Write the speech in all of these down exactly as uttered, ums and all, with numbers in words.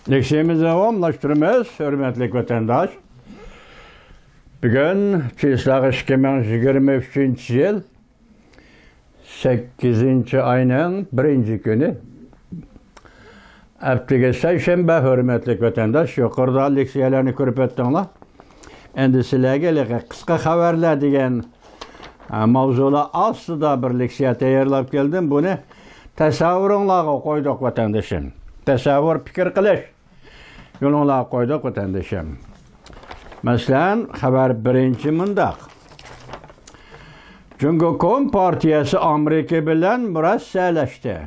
لېكسىيەمىزنى داۋاملاشتۇرىمىز، ھۆرمەتلىك ۋەتەنداش. بۈگۈن چىسلاغ ئىككى مىڭ يىگىرمە ئۈچىنچى يىل، سەككىزىنچى ئاينىڭ بىرىنچى كۈنى. ھەپتىگە سەيشەنبە، ھۆرمەتلىك ۋەتەنداش، يۇقىرىدا لېكسىيەلەرنى كۆرۈپ ئۆتتۈڭلار. ئەمدى سىلەرگە ھېلىقى قىسقا خەۋەرلەر دېگەن، ئە، ماۋزۇلار ئاستىدا بىر لېكسىيە تەييارلاپ كەلدىم. بۇنى تەسەۋۋۇرۇڭلارغا قويدۇق، ۋەتەندىشىم. تەسەۋۋۇر، پىكىر قىلىش يولۇڭلارغا قويدۇق، ۋەتەندىشىم. مەسىلەن، خەۋەر بىرىنچى مۇنداق. جۇڭگو كومپارتىيەسى ئامېرىكا بىلەن مۇرەسسەلەشتى.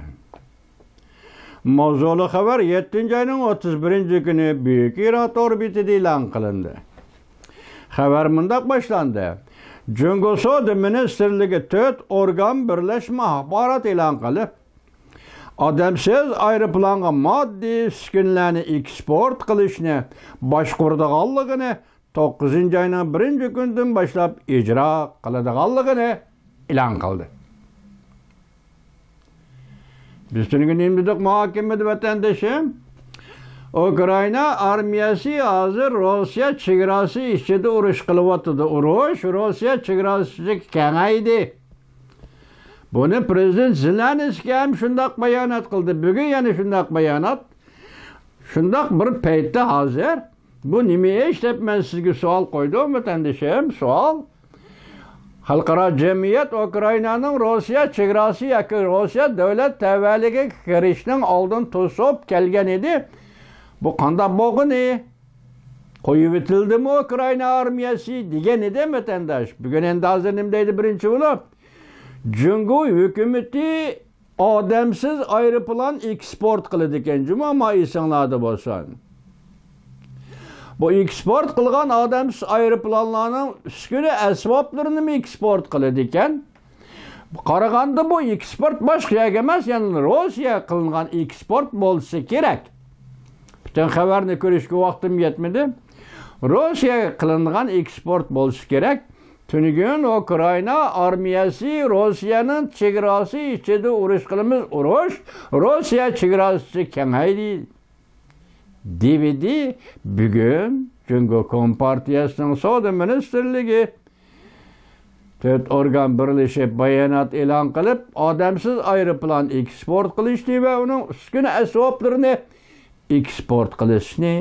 ماۋزۇلۇق خەۋەر يەتتىنچى ئاينىڭ ئوتتۇز بىرىنچى كۈنى بۈيۈك ئىران تور بېتىدە ئېلان قىلىندى. خەۋەر مۇنداق باشلاندى. جۇڭگو سودا مىنىستىرلىكى تۆت ئورگان بىرلەشمە ئاخبارات ئېلان قىلىپ، ئادەمسىز ئايروپىلانغا ماددىي ئۈسكۈنىلەرنى ئېكسپورت قىلىشنى باشقۇرىدىغانلىقىنى توققۇزىنچى ئاينىڭ بىرىنچى كۈنىدىن باشلاپ ئىجرا قىلىدىغانلىقىنى ئېلان قىلدى. بىز تۈنۈگۈن نېمە دېدۇق مۇھاكىمىدە، ۋەتەندىشىم؟ ئۇكرائىنا ئارمىيەسى ھازىر روسىيە چېگراسى ئىچىدە ئۇرۇش قىلىۋاتىدۇ. ئۇرۇش روسىيە چېگراسى ئىچىگە كېڭەيدى. بۇنى پىرېزىدېنت زېلېنسكىي ھەم شۇنداق بايانات قىلدى. بۈگۈن يەنە شۇنداق بايانات، شۇنداق بىر پەيتتە ھازىر. بۇ نېمە ئىش دەپ مەن سىزگە سوئال قويدۇم، ۋەتەندىشىم، سوئال. خەلقئارا جەمئىيەت ئۇكرائىنانىڭ روسىيە چېگراسى ياكى روسىيە دۆلەت تەۋەلىكىگە كىرىشنىڭ ئالدىنى توسۇپ كەلگەن ئىدى. بۇ قانداق بولغىنى؟ قويۇۋېتىلدىمۇ ئۇكرائىنا ئارمىيەسى دېگەن ئىدى، ۋەتەنداش. بۈگۈن ئەمدى ھازىر نېمە دەيدۇ بىرىنچى بولۇپ؟ جۇڭگو ھۆكۈمىتى ئادەمسىز ئايروپىلان ئېكسپورت قىلىدىكەن جۇمۇ، ئەمما ئېسىڭلاردا بولسۇن. بۇ ئېكسپورت قىلغان ئادەمسىز ئايروپىلانلارنىڭ ئۈسكۈنە ئەسۋابلىرىنىمۇ ئېكسپورت قىلىدىكەن. قارىغاندا بۇ ئېكسپورت باشقا يەرگە ئەمەس، يەنى روسىيەگە قىلىنغان ئېكسپورت بولسا كېرەك. پۈتۈن خەۋەرنى كۆرۈشكە ۋاقتىم يەتمىدى. روسىيەگە قىلىنغان ئېكسپورت بولسا كېرەك. تۈنۈگۈن ئۇكرائىنا ئارمىيەسى روسىيەنىڭ چېگراسى ئىچىدە ئۇرۇش قىلىمىز، ئۇرۇش روسىيە چېگراسى كېڭەيدى، دېۋىدى. بۈگۈن جۇڭگو كومپارتىيەسىنىڭ سودا مىنىستىرلىكى تۆت ئورگان بىرلىشىپ بايانات ئېلان قىلىپ، ئادەمسىز ئايروپىلان ئېكسپورت قىلىشنى ۋە ئۇنىڭ ئۈسكۈنە ئەسۋابلىرىنى ئېكسپورت قىلىشنى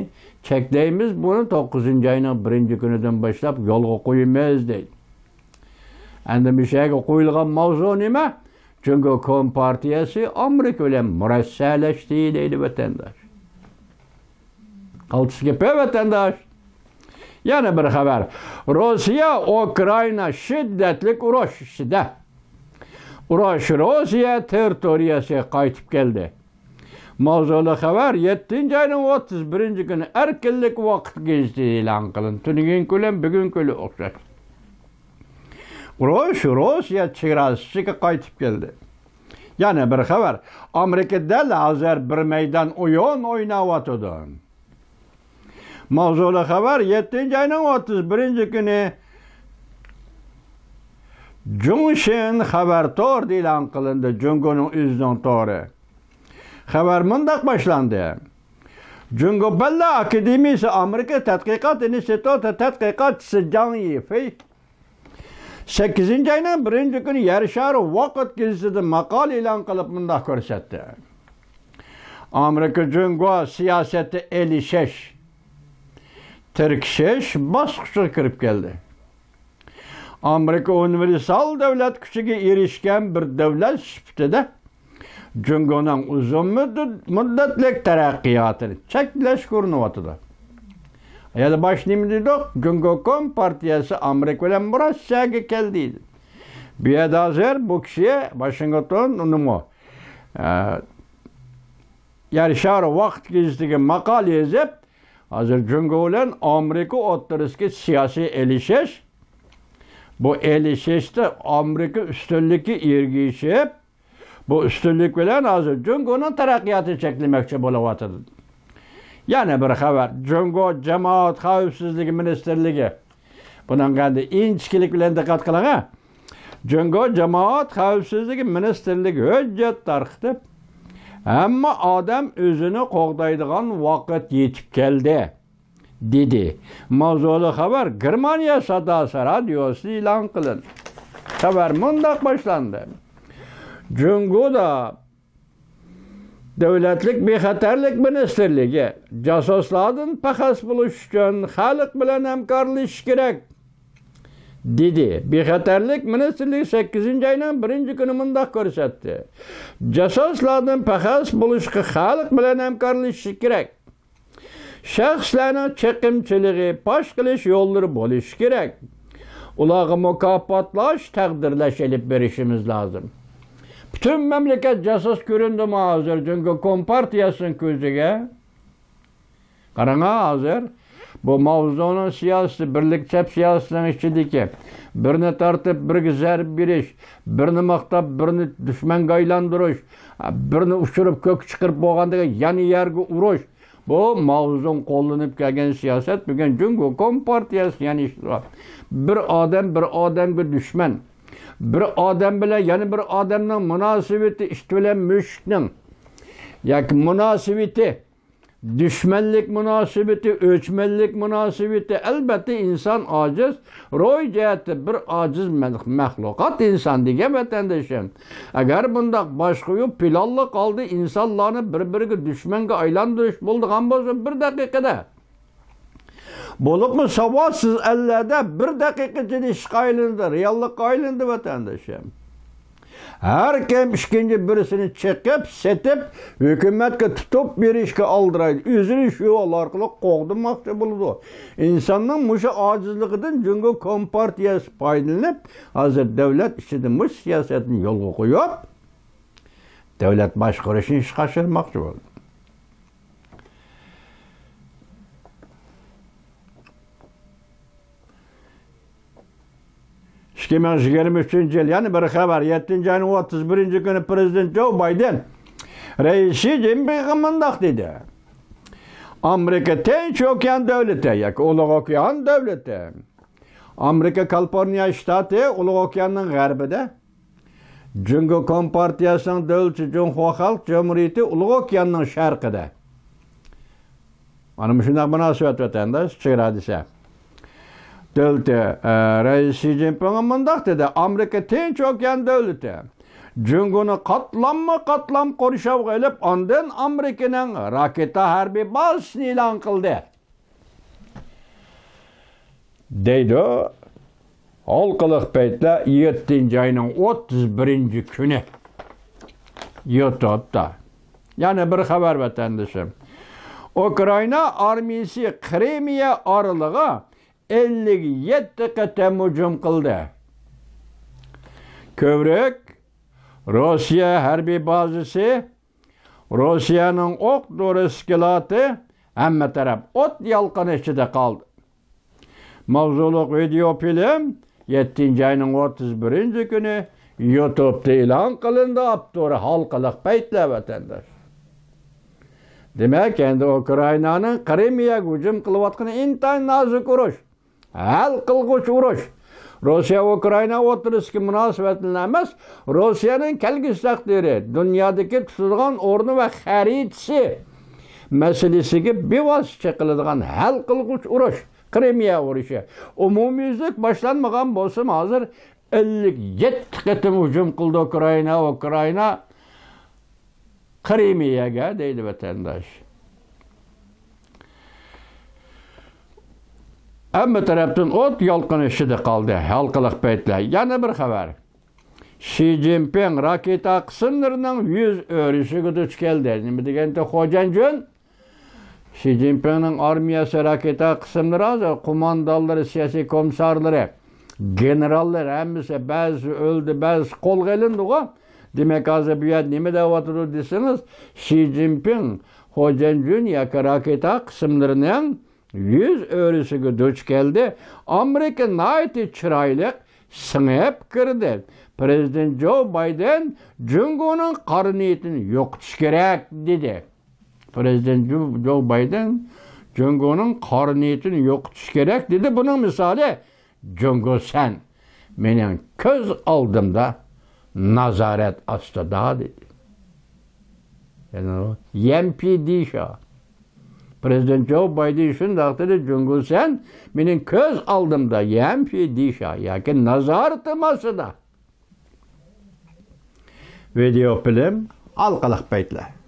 چەكلەيمىز. بۇنى توققۇزىنچى ئاينىڭ بىرىنچى كۈنىدىن باشلاپ يولغا قويىمىز، دەيدۇ. ئەمدى مۇشۇ يەرگە قويۇلغان ماۋزۇ نېمە؟ جۇڭگو كومپارتىيەسى ئامېرىكا بىلەن مۇرەسسەلەشتى، دەيدۇ ۋەتەنداش. قالتىس گېپى، ۋەتەنداش. يەنە بىر خەۋەر. روسىيە، ئۇكرائىنا شىددەتلىك ئۇرۇش ئىچىدە. ئۇرۇش روسىيە تېررىتورىيەسىگە قايتىپ كەلدى. ماۋزۇلۇق خەۋەر يەتتىنچى ئاينىڭ ئوتتۇز بىرىنچى كۈنى ئەركىنلىك ۋاقىت گېزىتىدە ئېلان قىلىندى. تۈنۈگۈنكى بىلەن بۈگۈنكى ئوخشاش. ئۇرۇش روسىيە چېگراسى ئىچىگە قايتىپ كەلدى. يەنە بىر خەۋەر. ئامېرىكا دەل ھازىر بىر مەيدان ئويۇن ئويناۋاتىدۇ. ماۋزۇلۇق خەۋەر يەتتىنچى ئاينىڭ ئوتتۇز بىرىنچى كۈنى جۇڭشىن خەۋەر تورىدا ئېلان قىلىندى، جۇڭگونىڭ ئۆزىنىڭ تورى. خەۋەر مۇنداق باشلاندى. جۇڭگو پەنلەر ئاكادېمىيىسى ئامېرىكا تەتقىقات ئىنستىتۇتى تەتقىقاتچىسى جاڭ يىفېي سەككىزىنچى ئاينىڭ بىرىنچى كۈنى يەر شارى ۋاقىت گېزىتىدە ماقالە ئېلان قىلىپ مۇنداق كۆرسەتتى. ئامېرىكا جۇڭگو سىياسىتى ئېلىشىش، تىركىشىش باسقۇچىغا كىرىپ كەلدى. ئامېرىكا ئۇنىۋېرسال دۆلەت كۈچىگە ئېرىشكەن بىر دۆلەت سۈپىتىدە جۇڭگونىڭ ئۇزۇن مۇددەت-، مۇددەتلىك تەرەققىياتىنى چەكلەشكە ئۇرۇنۇۋاتىدۇ. يەنە باش نېمە دېدۇق؟ جۇڭگو كومپارتىيەسى ئامېرىكا بىلەن مۇرەسسەگە كەلدى. بۇ يەردە ھازىر بۇ كىشى ۋاشىنگتون ئۇنىمۇ، ئە، يەر شارى ۋاقىت گېزىتىگە ماقالە يېزىپ، ھازىر جۇڭگو بىلەن ئامېرىكا ئوتتۇرىسىدىكى سىياسىي ئېلىشىش، بۇ ئېلىشىشتا ئامېرىكا ئۈستۈنلۈككە ئېرىشىپ، بۇ ئۈستۈنلۈك بىلەن ھازىر جۇڭگونىڭ تەرەققىياتىنى چەكلىمەكچى بولۇۋاتىدۇ. يەنە بىر خەۋەر. جۇڭگو جامائەت خەۋپسىزلىكى مىنىستىرلىكى. بۇنىڭغا ئەمدى ئىنچىكىلىك بىلەن دىققەت قىلىڭ، ھە. جۇڭگو جامائەت خەۋپسىزلىكى مىنىستىرلىكى ھۆججەت تارقىتىپ، ھەممە ئادەم ئۆزىنى قوغدايدىغان ۋاقىت يېتىپ كەلدى، دېدى. ماۋزۇلۇق خەۋەر گېرمانىيە ساداسى رادىيوسىدا ئېلان قىلىندى. خەۋەر مۇنداق باشلاندى: جۇڭگودا دۆلەتلىك بىخەتەرلىك مىنىستىرلىكى جاسۇسلاردىن پەخەس بولۇش ئۈچۈن خەلق بىلەن ھەمكارلىشىش كېرەك، دېدى. بىخەتەرلىك مىنىستىرلىكى سەككىزىنچى ئاينىڭ بىرىنچى كۈنى مۇنداق كۆرسەتتى: جاسۇسلاردىن پەخەس بولۇشقا خەلق بىلەن ھەمكارلىشىش كېرەك. شەخسلەرنىڭ چېقىمچىلىقى پاش قىلىش يوللىرى بولۇشى كېرەك. ئۇلارغا مۇكاپاتلاش، تەقدىرلەش ئېلىپ بېرىشىمىز لازىم. پۈتۈن مەملىكەت جاسۇس كۆرۈندىمۇ ھازىر جۇڭگو كومپارتىيەسىنىڭ كۆزىگە؟ قاراڭا ھازىر، بۇ ماۋزۇنىڭ سىياسىتى، بىرلىك چەپ سىياسىتىنىڭ ئىچىدىكى بىرنى تارتىپ، بىرگە زەربە بېرىش، بىرنى ماختاپ، بىرنى دۈشمەنگە ئايلاندۇرۇش، بىرنى ئۇچۇرۇپ كۆككە چىقىرىپ بولغاندىكىن يەنە يەرگە ئۇرۇش. بۇ ماۋزۇن قوللىنىپ كەلگەن سىياسەت بۈگۈن جۇڭگو كومپارتىيەسى يەنە ئىشلەۋاتىدۇ. بىر ئادەم بىر ئادەمگە دۈشمەن. بىر ئادەم بىلەن يەنە بىر ئادەمنىڭ مۇناسىۋىتى ئىت بىلەن مۈشۈكنىڭ ياكى مۇناسىۋىتى، دۈشمەنلىك مۇناسىۋىتى، ئۆچمەنلىك مۇناسىۋىتى. ئەلبەتتە، ئىنسان ئاجىز، روھىي جەھەتتە بىر ئاجىز مەخ-، مەخلۇقات ئىنسان دېگەن ۋەتەندىشىم. ئەگەر بۇنداق باش قويۇپ، پىلانلىق ھالدا ئىنسانلارنى بىر-بىرىگە دۈشمەنگە ئايلاندۇرۇش بولىدىغان بولسا، بىر دەقىقىدە. بولۇپمۇ ساۋاتسىز ئەللەردە بىر دەقىقە ئىچىدە ئىشقا ئايلىنىدۇ، رېئاللىققا ئايلىنىدۇ ۋەتەندىشىم. ھەر كىم ئىككىنچى بىرسىنى چېقىپ، سېتىپ، ھۆكۈمەتكە تۇتۇپ بېرىشكە ئالدىرايدۇ. ئۆزىنى شۇ يول ئارقىلىق قوغدىماقچى بولىدۇ. ئىنساننىڭ مۇشۇ ئاجىزلىقىدىن جۇڭگو كومپارتىيەسى پايدىلىنىپ، ھازىر دۆلەت ئىچىدە مۇشۇ سىياسەتنى يولغا قويۇپ، دۆلەت باشقۇرۇشنى ئىشقا ئاشۇرماقچى بولدى. ئىككى مىڭ يىگىرمە ئۈچىنچى يىل، يەنە بىر خەۋەر، يەتتىنچى ئاينىڭ ئوتتۇز بىرىنچى كۈنى پىرېزىدېنت جو بايدېن رەئىس شى جىنپىڭغا مۇنداق دېدى: ئامېرىكا تىنچ ئوكيان دۆلىتى ياكى ئۇلۇغ ئوكيان دۆلىتى. ئامېرىكا كالىفورنىيە شتاتى ئۇلۇغ ئوكياننىڭ غەربىدە، جۇڭگو كومپارتىيەسىنىڭ دۆلىتى جۇڭخۇا خەلق جۇمھۇرىيىتى ئۇلۇغ ئوكياننىڭ شەرقىدە. مانا مۇشۇنداق مۇناسىۋەت ۋەتەنداش، چېگرا دېسە. دۆلىتى، ئە، رەئىس شى جىنپىڭ مۇنداق دېدى: ئامېرىكا تىنچ ئوكيان دۆلىتى جۇڭگونى قاتلاممۇ قاتلام قورشاۋغا ئېلىپ، ئاندىن ئامېرىكىنىڭ راكېتا ھەربىي بازىسىنى ئېلان قىلدى. دەيدۇ. ھالقىلىق پەيتلەر يەتتىنچى ئاينىڭ ئوتتۇز بىرىنچى كۈنى يۇتۇپتا. يەنە بىر خەۋەر ۋەتەندىشىم. ئۇكرائىنا ئارمىيىسى قىرىمىيە ئارىلىغا ئەللىك يەتتە قېتىم ھۇجۇم قىلدى. كۆۋرۈك، روسىيە ھەربىي بازىسى، روسىيەنىڭ ئوق دورا ئىسكىلاتى، ھەممە تەرەپ ئوت يالقۇنى ئىچىدە قالدى. ماۋزۇلۇق ۋىدېئو فىلىم يەتتىنچى ئاينىڭ ئوتتۇز بىرىنچى كۈنى يۇتۇبتا ئېلان قىلىندى. ئاپتورى ھالقىلىق پەيتلەر ۋەتەنداش. دېمەك، ئەمدى ئۇكرائىنانىڭ قىرىمىيەگە ھۇجۇم قىلىۋاتقىنى ئىنتايىن نازۇك ئۇرۇش. ھەل قىلغۇچ ئۇرۇش. روسىيە ئۇكرائىنا ئوتتۇرىسىدىكى مۇناسىۋەتلەرنى ئەمەس، روسىيەنىڭ كەلگۈسى تەقدىرى، دۇنيادىكى تۇتىدىغان ئورنى ۋە خەرىتىسى مەسىلىسىگە بىۋاسىتە چېقىلىدىغان ھەل قىلغۇچ ئۇرۇش، قىرىمىيە ئۇرۇشى. ئومۇميۈزلۈك باشلانمىغان بولسىمۇ، ھازىر ئەللىك يەتتە قېتىم ھۇجۇم قىلدى ئۇكرائىنا. ئۇكرائىنا قىرىمىيەگە دەيدۇ ۋەتەنداش. ھەممە تەرەپتىن ئوت يالقۇن ئىچىدە قالدى. ھالقىلىق پەيتلەر. يەنە بىر خەۋەر. شى جىنپىڭ راكېتا قىسىملىرىنىڭ يۈز ئۆرۈشىگە دۇچ كەلدى. نېمە دېگەنتى خوجەنجۈن؟ شى جىنپىڭنىڭ ئارمىيەسى راكېتا قىسىملىرى ھازىر قوماندانلىرى، سىياسىي كومىسسارلىرى، گېنېراللار ھەممىسى، بەزىسى ئۆلدى، بەزىسى قولغا ئېلىندىغۇ. دېمەك، ھازىر بۇ يەردە نېمە دەۋاتىدۇ دېسىڭىز، شى جىنپىڭ خوجەنجۈن ياكى راكېتا قىسىملىرىنىڭ يۈز ئۆرۈسىگە دۇچ كەلدى. ئامېرىكا ناھايىتى چىرايلىق سىڭىپ كىردى. پىرېزىدېنت جو بايدېن جۇڭگونىڭ قارا نىيىتىنى يوقىتىش كېرەك، دېدى. پىرېزىدېنت جو، جو بايدېن جۇڭگونىڭ قارا نىيىتىنى يوقىتىش كېرەك، دېدى. بۇنىڭ مىسالى، جۇڭگو سەن مېنىڭ كۆز ئالدىمدا نازارەت ئاستىدا، دېدى. يەنى يەنپىدىشا. پرېزىدېنت جو بايدېن شۇنداق دېدى، جۇڭگو سەن مېنىڭ كۆز ئالدىمدا يەنپىدىشا ياكى نازارىتىم ئاستىدا. ۋىدېئو فىلىم، ھالقىلىق پەيتلەر.